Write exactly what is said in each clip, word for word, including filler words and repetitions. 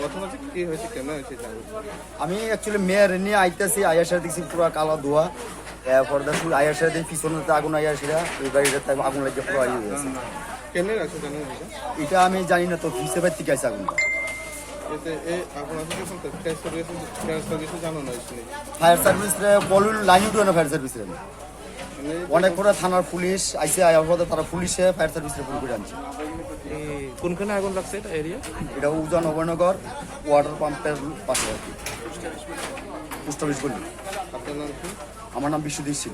ঘটনা হচ্ছে কি হয়েছে, কেন হয়েছে জানি না। আমি অ্যাকচুয়ালি মেয়ার নিয়ে আইতেছি, আয়ার সাথে দেখছি পুরো কালা ধোয়া। এরপর দেখছি আয়ার সাথে দেখি পিছনে তো আগুন, আয়ার সেটা ওই বাড়িটা তাই আগুন লাগিয়ে পুরো ইয়ে হয়ে গেছে। কেন আছে জানেন এটা? এটা আমি জানি না, তো কিসের বাড়ি থেকে আছে আগুন। এতে এই আপনার কাছে ফায়ার সার্ভিস, ফায়ার সার্ভিসে জানানো হয়েছে নি? ফায়ার সার্ভিসরে কল লাইন উঠে না ফায়ার সার্ভিসরে। মানে অনেক করে থানার পুলিশ আইসে, আয়ার পরে তারা পুলিশে ফায়ার সার্ভিসরে ফোন করে আনছে। এই কোনখানে আগুন লাগছে এটা এরিয়া? এটা উজান অভয়নগর ওয়াটার পাম্পের পাশে আর কি, পোস্ট অফিস গলি। আপনার নাম কি? আমার নাম বিশ্বজিৎ সিং।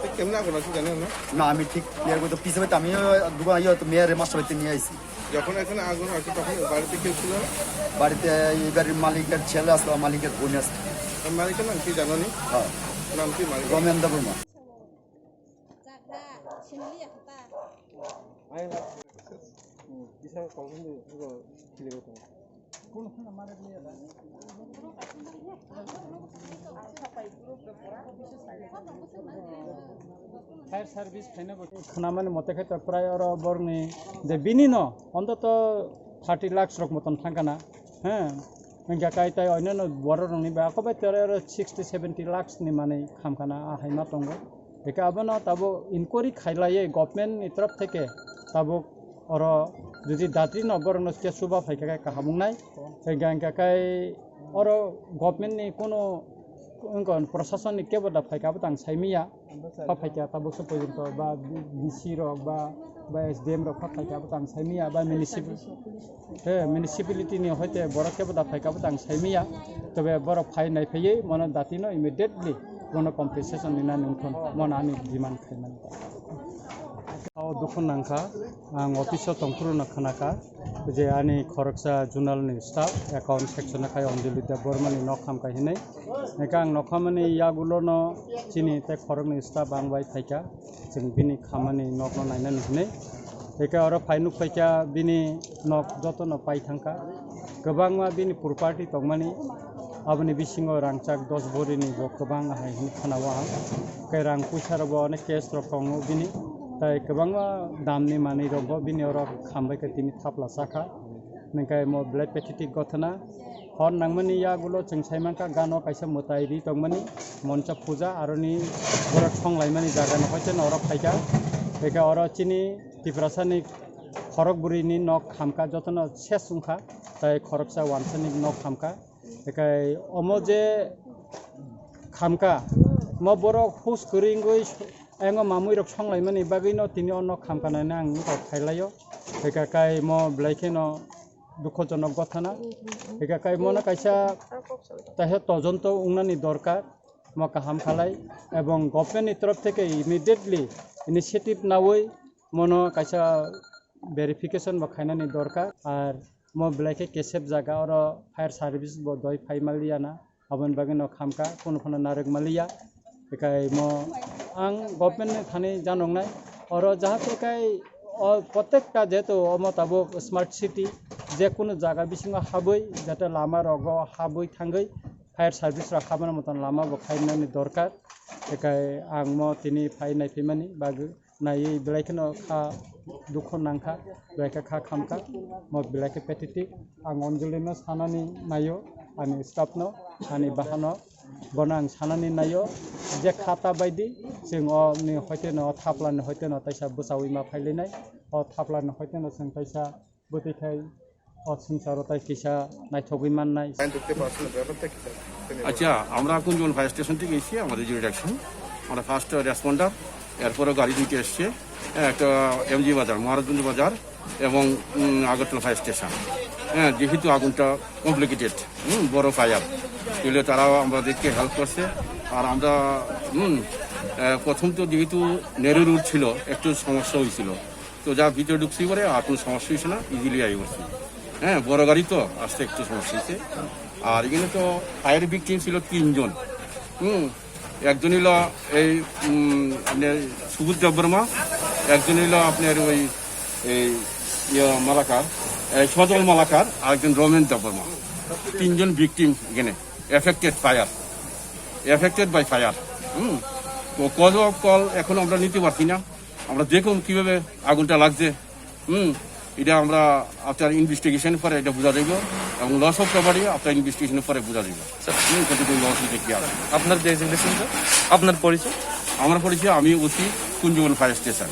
তো কেমন আগুন আছে জানেন না? না, আমি ঠিক ক্লিয়ার করতে পিছনে তো আমি দোকান ইয়ে তো মেয়ারে মাস্টার বাড়িতে নিয়ে আইছি। যখন এখানে আগুন হয়েছে তখন বাড়িতে কেউ ছিল না? বাড়িতে এই বাড়ির মালিকের ছেলে আসলো, মালিকের বোন আসলো। তার মালিকের নাম কি জানো নি? হ্যাঁ। নাম কি মালিক? রমেন Debbarma. Fire service phaina bo khwnamani mote khe to prai oro borokni je bini no ontoto thirty lakhs rok moton thangkana, he, hingkha kai tai oinano borok rokni bai ako bai tere oro sixty seventy lakhs ni manwi khamkana a hai ma tongo. Hingkhe abono tabuk inquiry khailaiwi government ni torop theke tabuk oro jodi datri no borok no khe chuba phaikha khe kaham wngnai. Hingkha hingkha kai oro government ni kuno wngkha, proshasoni kebo da phaikha, abo tang saimiya. Pha phaikha tabuk se porjonto ba D C rok ba, ba S D M rok pha phaikha, abo tang saimiya ba municipal, he, municipality ni hoite borok kebo da phaikha, abo tang saimiya. Tobe borok phai nai phaiwi mono dati no immediately mono compensation nina nungthon, mono ani demand khaimani. O dukhu nangkha, ang office o tongphuru no khnakha. Je ani khoroksa zonal ni staff account section o khai Anjali Debbarma ni nok ham kha hinwi. Hingkhe ang nokhamani yagulo no chini tei khoroknwi staff ang bai phaikha. Chwng bini khamani nokno nainani hinwi. Hingkhe oro phai nukphaikha bini nok jotono pai thangkha. Kwbangma bini property tongmani. Aboni bisingo rangchak dos borini bo kwbang hai hinwi khnao ang. Tei rang puisa rok bo onek cash rok tongo bini. Tai kwbangma damni manwi rok bo bini oro khambai khe tini thapla chakha. Hingkhe mo belai pathetic gothona. Hor nangmani yagulo chwng saimankha gano kaisa mwtai ri tongmani moncha puja aroni borok songlaimani jagano hoite no oro phaikha. Hingkhe oro chini Tiprasani khorok bwrwini nok khamkha jotono ses wngkha. Tai khoroksa wansani nok khamkha. Hingkhe omo je khamkha, mo borok hus kwrwi wngwi ayang o mamwi rok songlaimani bagwi no tini o nok khamkha nai ang nukhor khailaio. Hingkha kai mo belai kheno dukhojonok gothana. Hingkha kai mono kaisa, kaisa tojonto wngnani dorkar, mo kaham khalai, ebong government ni torof theke immediately initiative nawi mono kaisa verification bo khainani dorkar. Ar mo belai khe kesep jaga oro fire service bo doi phai maliya na, aboni bagwi no khamkha, kunu phano narwk maliya. Bekai mo ang government ni thani janoknai oro jahate kai o protekta jehetu omo tabuk smart city, je kunu jaga bisingo habwi jate lama rogo habwi thangwi fire service rok habna motom lama bo khainani dorkar. Bekai ang mo tini phai naiphimani bagwi naiwi belai kheno kha dukhu nangkha, belai khe kha khamkha, mo belai khe pathetic. Ang Anjali no sanani naio, ani staff no, ani baha no, bono ang sanani naio, je kha ta baidi, chwng o ni hoite no, o thapla ni hoite no taisa bwchaui ma phailinai, o thapla ni hoite no chwng taisa bwtwi khai o swngcharo tai kisa naithogwi mannai. আচ্ছা, আমরা Kunjaban fire station থেকে এসে আমাদের যে রিয়াকশন, আমরা first responder, এরপরে গাড়ি দুইটা এসছে, হ্যাঁ, একটা এমজি বাজার, মহারাজগঞ্জ বাজার এবং উম, আগরতলা ফায়ার স্টেশন। হ্যাঁ, যেহেতু আগুনটা কমপ্লিকেটেড, হুম, বড় ফায়ার, তাহলে তারাও আমাদেরকে হেল্প করছে। আর আমরা হুম, আহ, প্রথম তো যেহেতু নেরো রোড ছিল, একটু সমস্যা হয়েছিল, তো যা ভিতরে ঢুকছি পরে আর কোনো সমস্যা হয়েছে না, ইজিলি আই করছি। হ্যাঁ, বড় গাড়ি তো আসতে একটু সমস্যা হয়েছে। আর এখানে তো ফায়ার ভিকটিম ছিল তিনজন। হুম, একজন হইল এই উম, আপনার সুবোধ দেববর্মা, একজন হইল আপনার ওই এই ইয়ে মালাকার, এই সজল মালাকার, আর একজন রমেন দেববর্মা। তিনজন ভিকটিম এখানে affected fire, affected by fire. Hmm, তো কজ অফ কল এখন আমরা নিতে পারছি না। আমরা দেখুন কিভাবে আগুনটা লাগছে। হুম, এটা আমরা আফটার ইনভেস্টিগেশন পরে এটা বোঝা যাইব, এবং loss of property after investigation পরে বোঝা যাইব। হুম, কতটুকু লস হয়েছে, কি আছে। আপনার ডেজিগনেশনটা, আপনার পরিচয়? আমার পরিচয়, আমি ওসি কুঞ্জবন ফায়ার স্টেশন।